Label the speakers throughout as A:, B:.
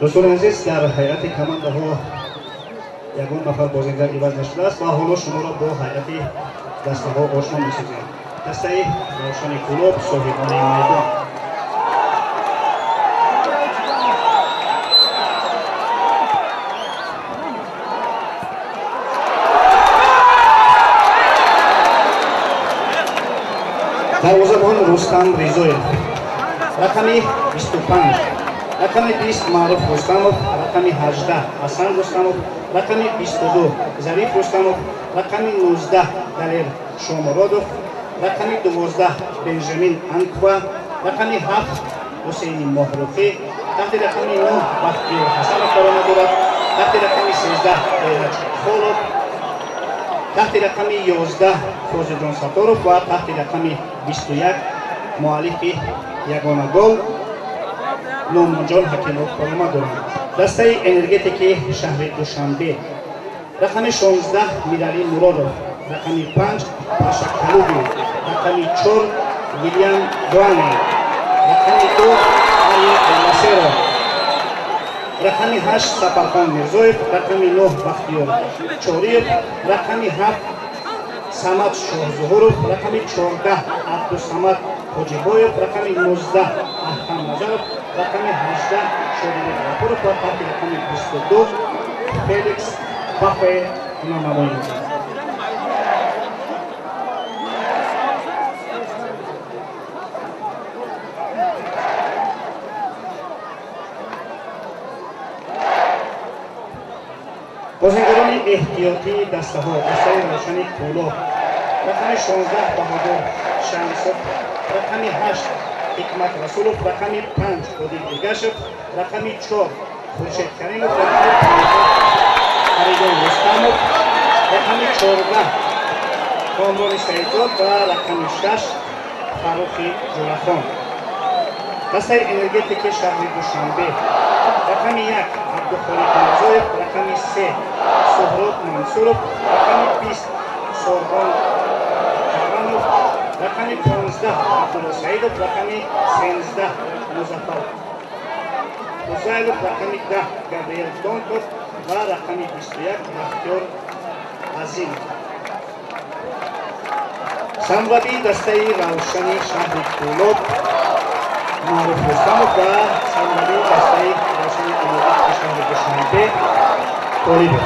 A: Дӯстони азиз, дар ҳайати командаҳо ягон нафар бозингар иваз нашудааст ва ҳоло шуморо бо ҳайати дастаҳо ошно месозем. Дастаи Равшани Кӯлоб, соҳибони майдон. Дарвозабон Рустам Ризоев, рақами 25, рақами 20 Маъруф Рустамов, рақами 18 Ҳасан Рустамов, рақами 22 Зариф Рустамов, рақами 19 Далер Шомуродов, рақами 12 Бенҷамин Анква, рақами 7 Ҳусейни Моҳрухӣ, таҳти рақами 9 Бахтиёр Ҳасанов баромад дорад, таҳти рақами 13 Эраҷ Холов, таҳти рақами 11 Фозилҷон Сатторов ва таҳти рақами 21 муаллифи ягона гол Нӯмонҷон Ҳакимов баромад доранд. Дастаи Энергетики шаҳри Душанбе, рақами 16 Миралӣ Муродов, рақами 5 Паша Калуги, рақами 4 Вилям Дуане, рақами 2 Али Алмасеро, рақами 8 Сафархон Мирзоев, рақами 9 Бахтиёр Чориев, рақами 7 Самад Шоҳзуҳуров, рақами 14 Абдусамад Ҳоҷибоев, рақами 19 Аҳкам Назаров, рақами 18 Шодибек Ғафуров ва таҳти рақами 22 Феликс Бафе ҳунарнамоӣ мекунад. Бозингарони эҳтиётии дастаҳо: дастаи Равшани Кӯлоб, рақами 16 Баҳодур Шамсов, рақами 8 Ҳикмат Расулов, рақами 5 Одил Иргашев, рақами 4 Хуршед Каримов, рақами 15 Фаридун Рустамов, рақами 14 Комрони Саидзод ва рақами 6 Фаррухи Ҷурахон. Дастаи Энергетики шаҳри Душанбе, рақами 1 Абдухолиқ Мирзоев, рақами 3 Суҳроб Мансуров, рақами 20 Сорбон Карамов, рақами 15 Абдулло Саидов, рақами 13 Музаффар Ҳузайлов, рақами 10 Габриел Донков ва рақами 21 Бахтиёр Азимов. Сармураббии дастаи Равшани шаҳри Кӯлоб Маъруф Рустамов ва сармураббии дастаи Равшани Энергетики шаҳри Душанбе Толибов.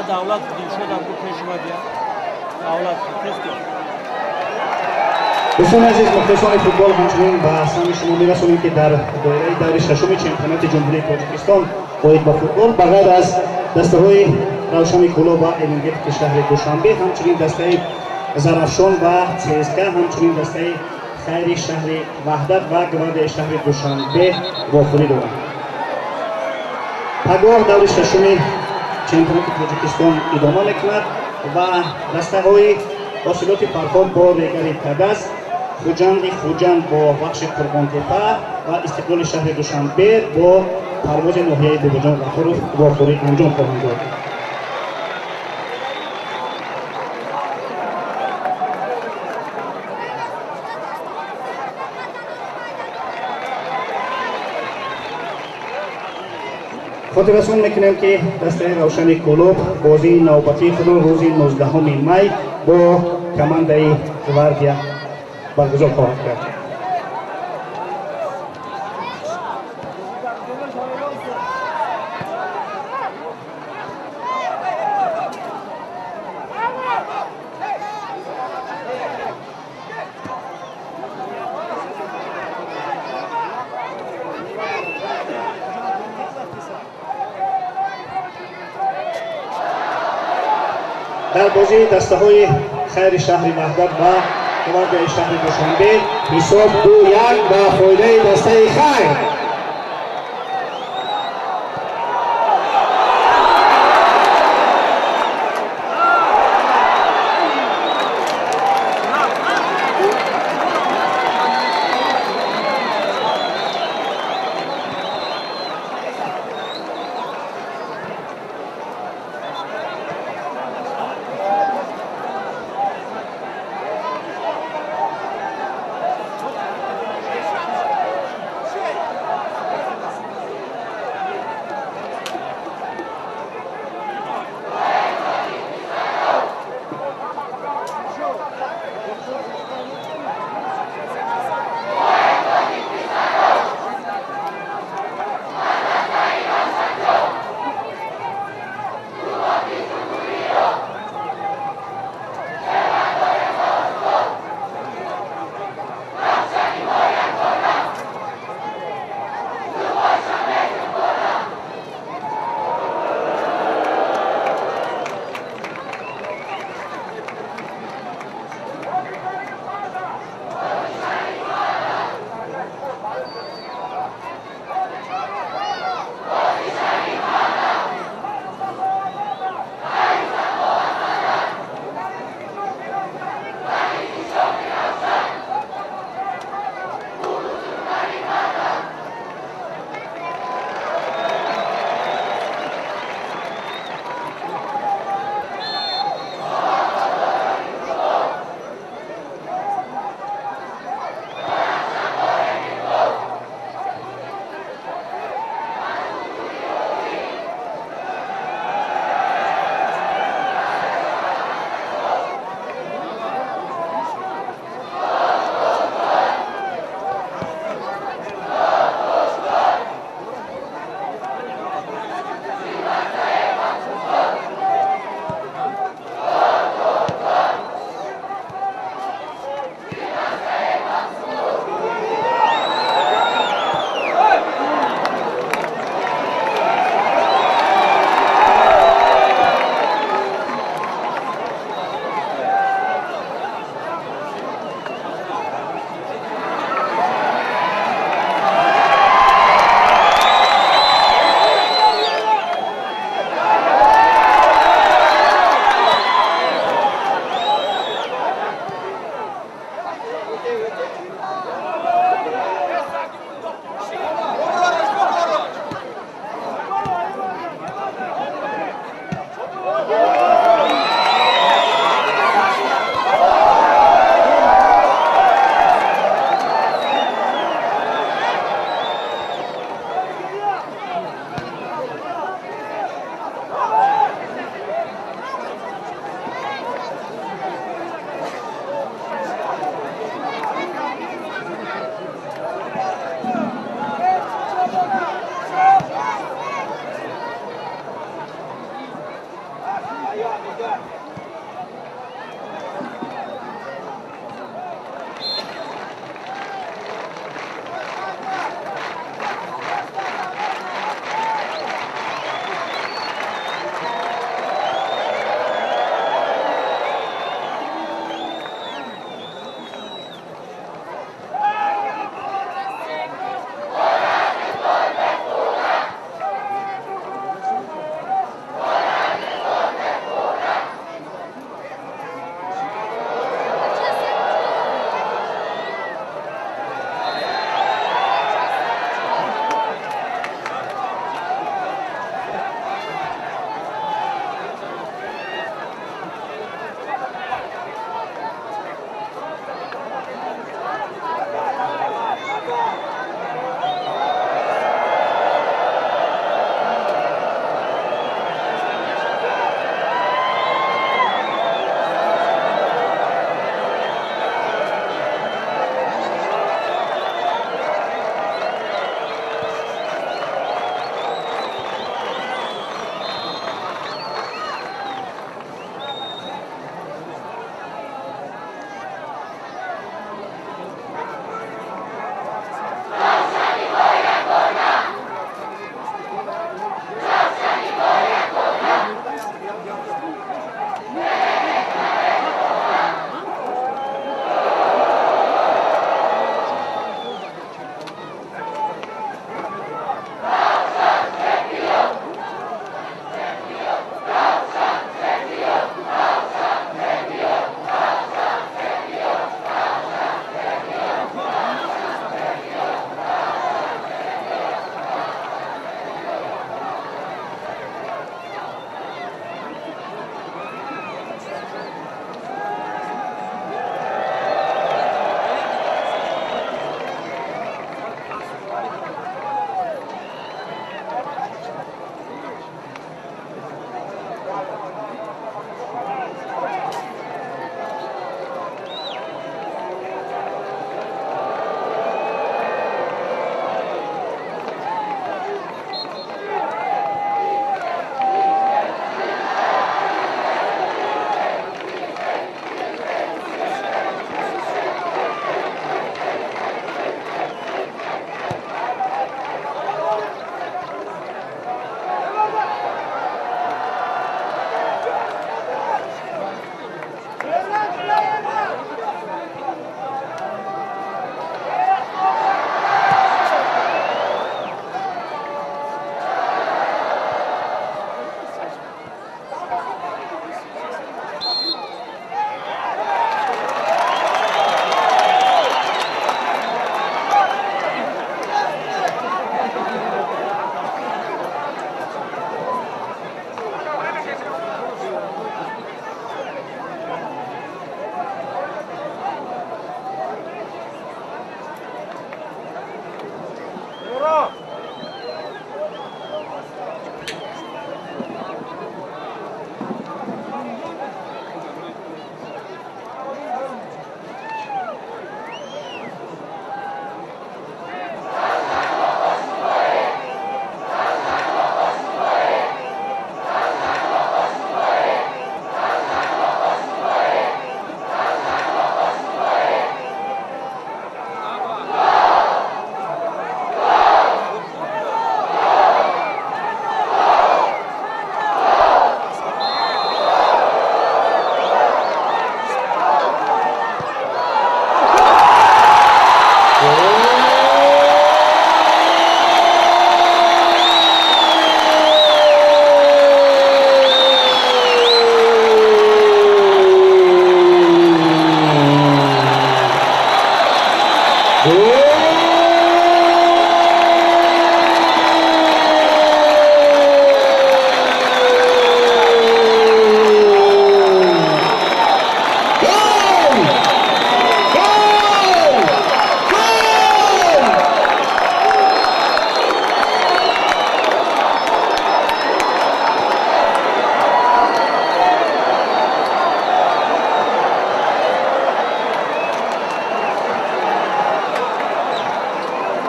B: Давлат Дилшодам ку пешма бия. Давлат хест.
A: Дӯстони азиз, мухлисони футбол, ҳамчунин ба самъи шумо мерасонем, ки дар доираи даври шашуми чемпионати Ҷумҳурии Тоҷикистон оид ба футбол, ба ғайр аз дастаҳои Равшани Кӯлоб ва Энергетики шаҳри Душанбе, ҳамчунин дастаи Зарафшон ва ЦСК, ҳамчунин дастаи Хайри шаҳри Ваҳдат ва Гвардияи шаҳри Душанбе вохӯрӣ доранд. Пагоҳ даври шашуми чемпионати Тоҷикистон идома мекунад ва дастаҳои Ҳосилоти Фархор бо Регари Тадас, Хуҷанди Хуҷанд бо Вахши Қурбонтепа ва Истиқлоли шаҳри Душанбе бо Парвози ноҳияи Бобоҷон Ғафуров вохӯрӣ анҷом хоҳанд дод. Хотиррасон мекунем, ки дастаи Равшани Кӯлоб бозии навбатии худро рӯзи 19 май бо командаи Гвардия баргузор хоҳад кард. Дар бозии дастаҳои Хайри шаҳри Ваҳдат ва Гвардияи шаҳри Душанбе ҳисоб 2-1 ба фоидаи дастаи Хайр.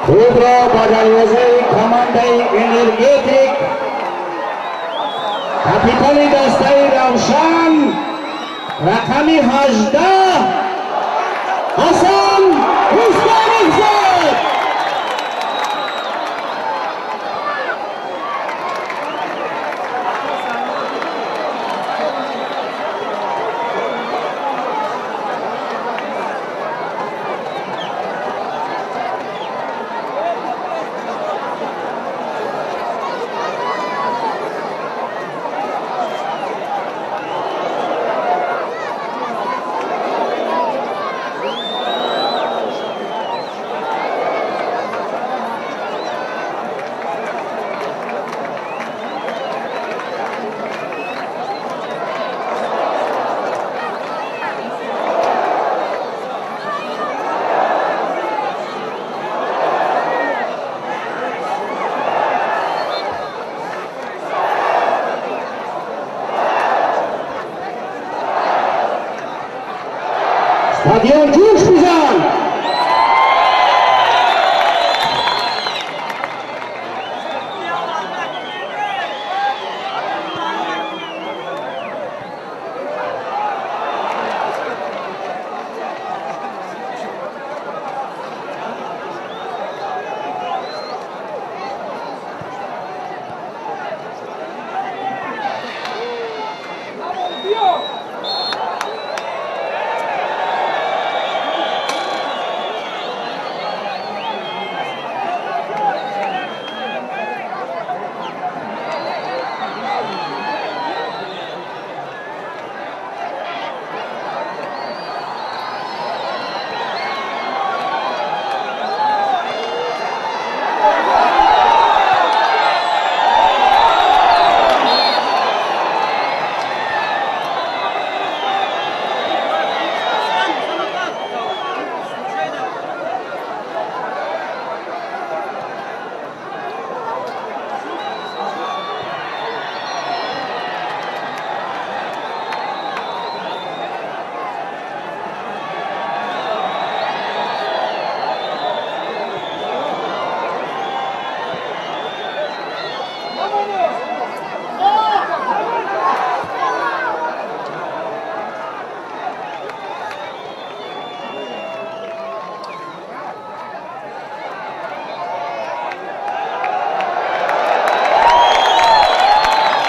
A: Тӯбро ба дарвозаи командаи Энергетик капитани дастаи Равшан рақами 18 Ҳасан Рустамов зад. Стадион ҷӯш бизан!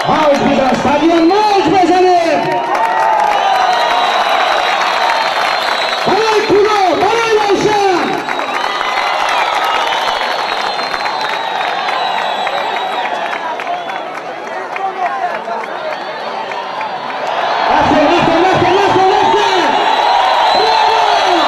A: Мавҷ бизан, стадион мавҷ бизанед! Барои Кӯлоб, барои Равшан! Рафтем, рафтем, рафтем, рафтем, рафтем! Браво!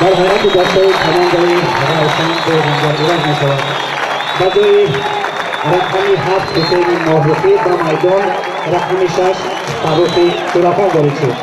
A: Дар ҳайати дастаи командаи Равшан бозингар иваз мешавад. Ба ҷои рақами 7 Ҳусейни Моҳрухӣ ба майдон рақами 6 Фаррухи Чӯрахон ворид шуд.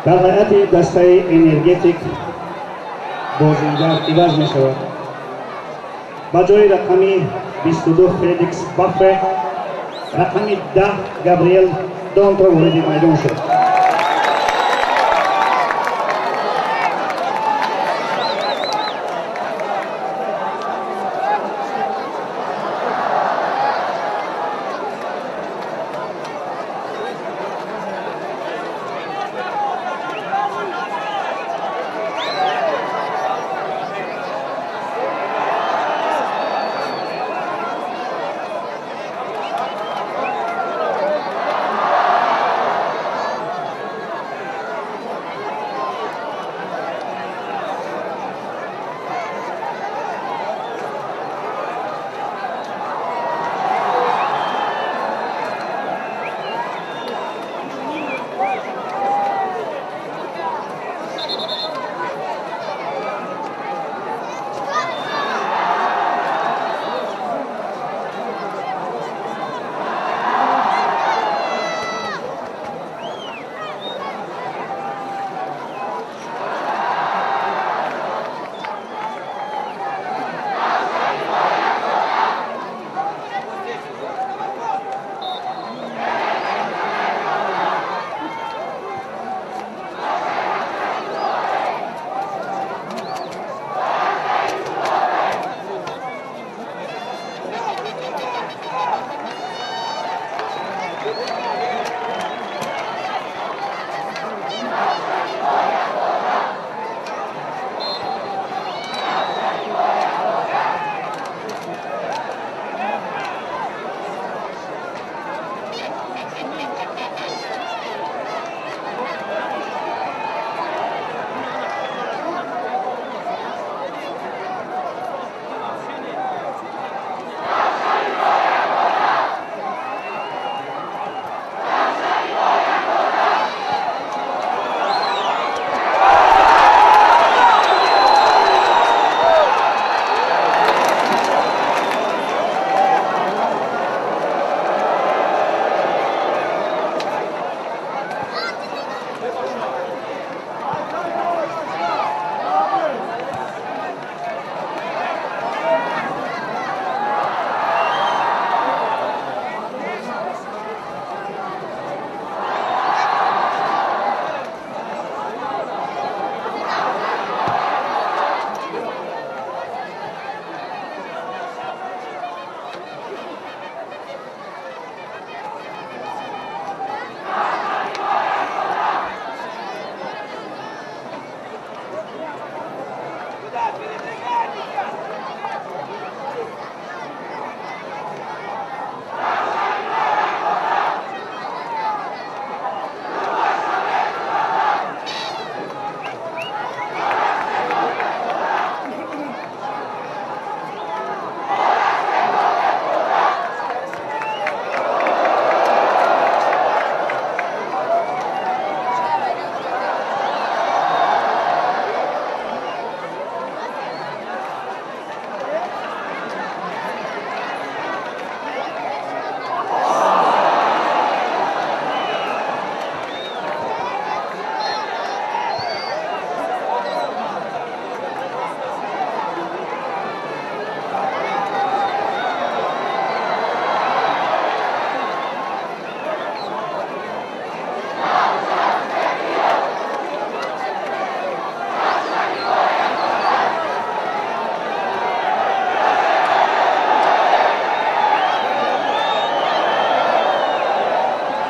A: Дар ҳайати дастаи Энергетик бозингар иваз мешавад. Ба ҷои рақами 22 Феликс Баффе рақами 10 Габриел Донтро вориди майдон шуд.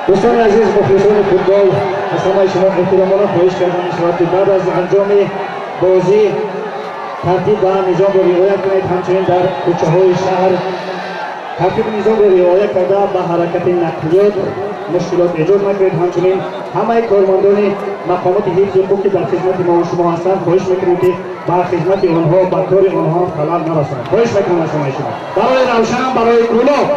A: Дӯстони азиз, мухлисони футбол, аз ҳамаи шумо эҳтиромона хоҳиш карда мешавад, ки баъд аз анҷоми бозӣ тартиб ва низомро риоя кунед. Ҳамчунин дар кӯчаҳои шаҳр тартибу низомро риоя карда, ба ҳаракати нақлиёт мушкилот эҷод накунед. Ҳамчунин ҳамаи кормандони мақомоти ҳифзи ҳуқуқ, ки дар хизмати мо шумо ҳастанд, хоҳиш мекунем, ки ба хизмати онҳо, ба кори онҳо халал нарасонанд. Хоҳиш мекунам аз ҳамаи шумо. Барои Равшан, барои Кӯлоб.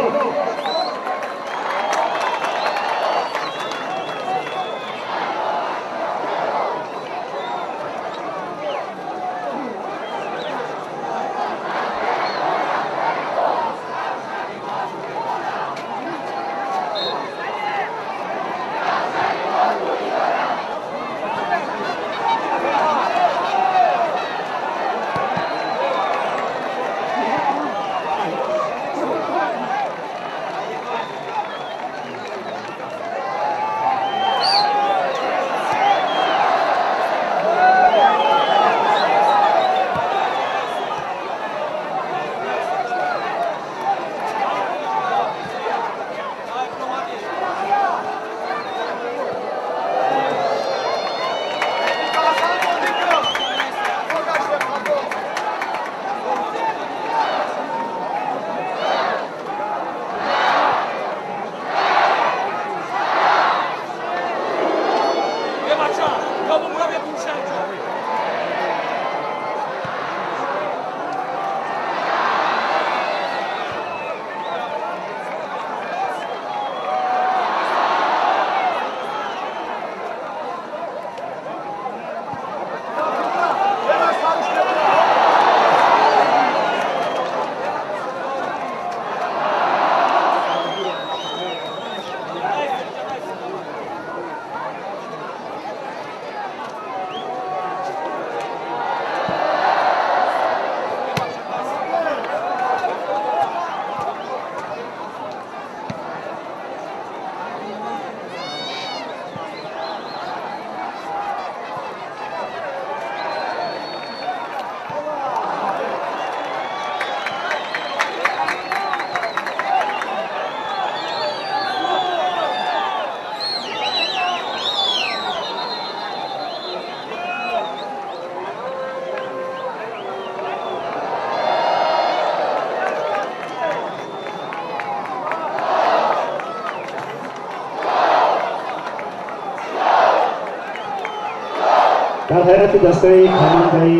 A: Дар ҳайати дастаи командаи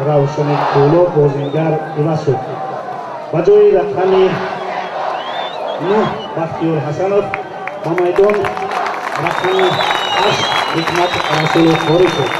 A: Равшани Кӯлоб бозингар иваз шуд. Ба ҷои рақами 9 Бахтиёр Ҳасанов ба майдон рақами 8 Ҳикмат Расулов ворид шуд.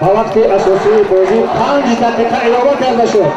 A: Ба вақти асосии бозӣ 5 дақиқа илова карда шуд.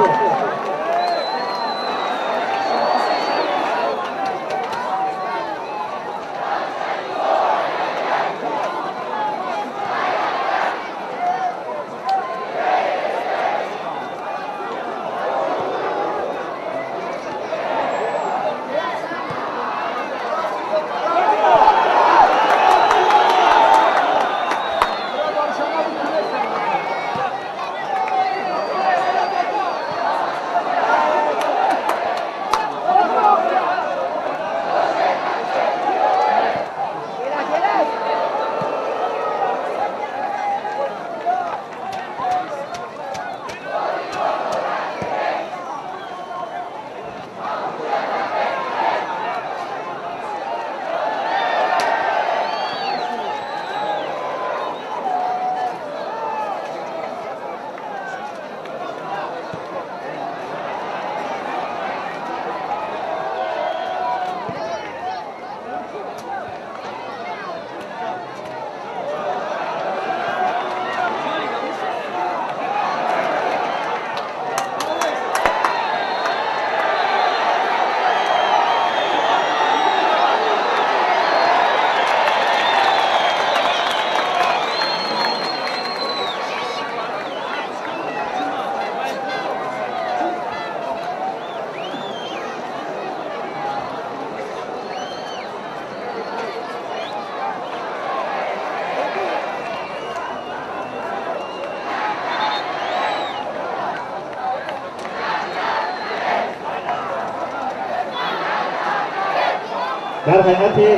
A: Дар ҳайати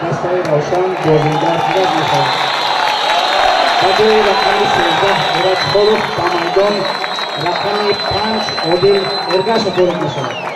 A: дастаи Равшан бозингар иваз мешавад. Ба ҷои рақами 13 Мурод Холов ба майдон рақами 5 Одил Эргашев ворид мешавад.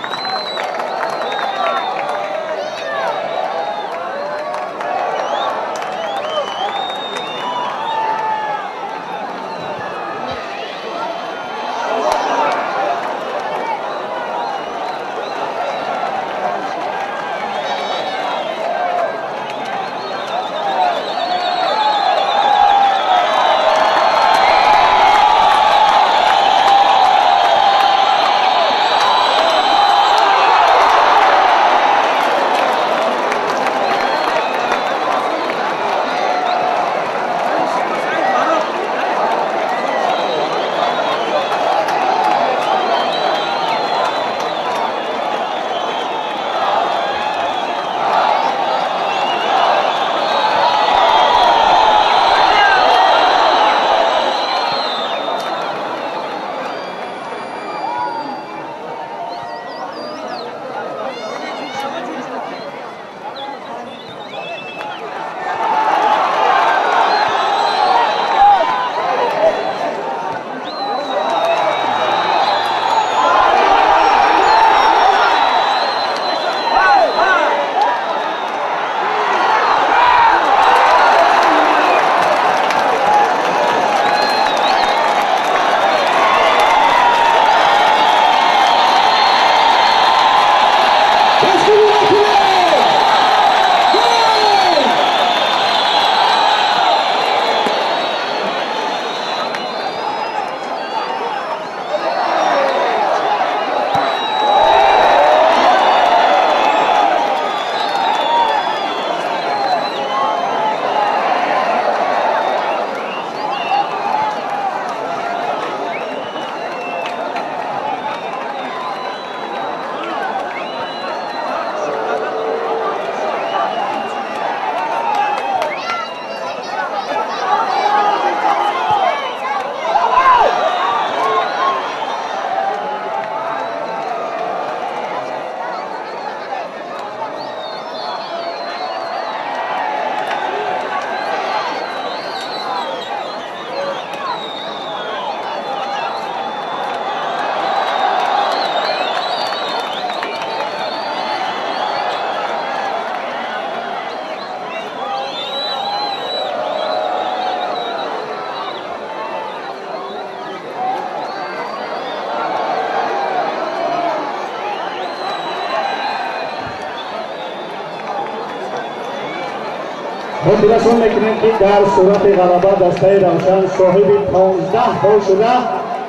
A: Хотиррасон мекунем, ки дар сурати ғалаба дастаи Равшан соҳиби 15 бол шуда,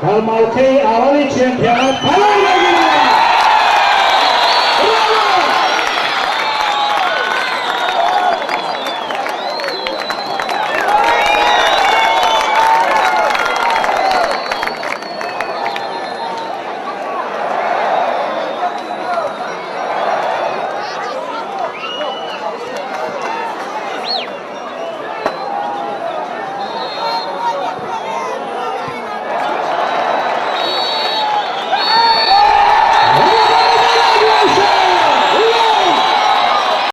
A: дар мавқеи аввали чемпионат қарор мегирад.